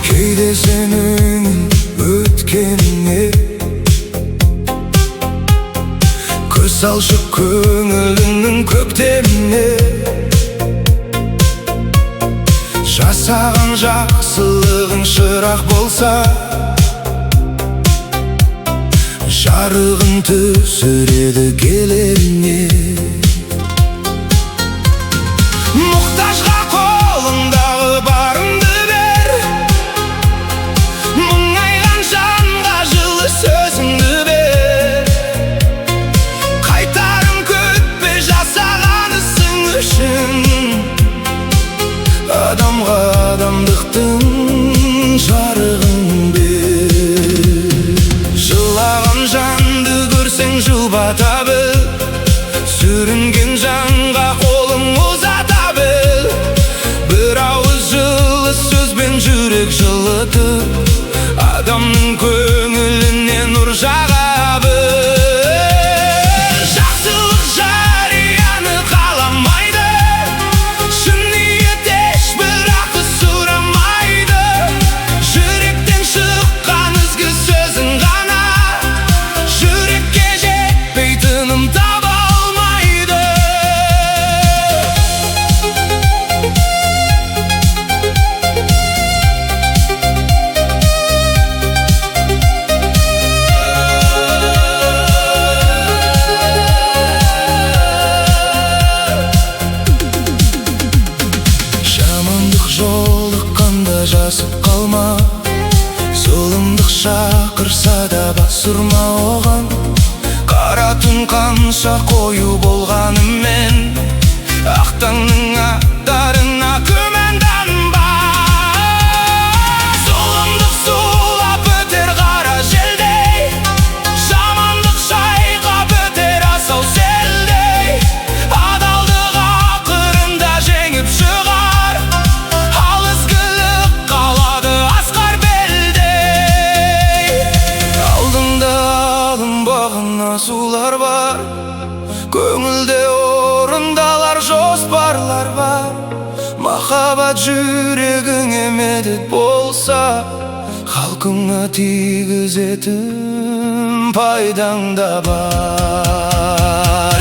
Кейде сенің өткеніңе көз салшы, көңіліңнің көктеміне. Жасаған жақсылығың шырақ болса, жарығын түсіреді келеріне. Мұқтажға қолыңдағы барыңды бер, мұңайған жанға жылы сөзіңді бер. Қайтарым күтпе жасаған ісің үшін, адамға адамдықтың жарығын бер. Жылаған жанды көрсең, жұбата біл, сүрінген жанға қолың ұзата біл. Бір ауыз жылы сөзбен жүрек жылытып, адамның көңіліне нұр жаға біл. Жақсылық жарияны қаламайды, шын ниет ешбір ақы сұрамайды. Жүректен шыққан ізгі сөзің ғана жүрекке жетпей тыным таба алмайды. Жамандық жолыққанда жасып қалма, зұлымдық шақырса да, бас ұрма оған. Қара түн қанша қою болғанымен, ақ таңның аттарына күмәнданба. Зұлымдық зулап өтер қара желдей, жамандық шайқап өтер асау селдей. Адалдық ақырында жеңіп шығар, ал ізгілік қалады асқар белдей. Алдыңда алынбаған асулар бар, көңілде орындалар жоспарлар бар. Махаббат жүрегіңе медет болса, халқыңа тигізетін пайдаң да бар.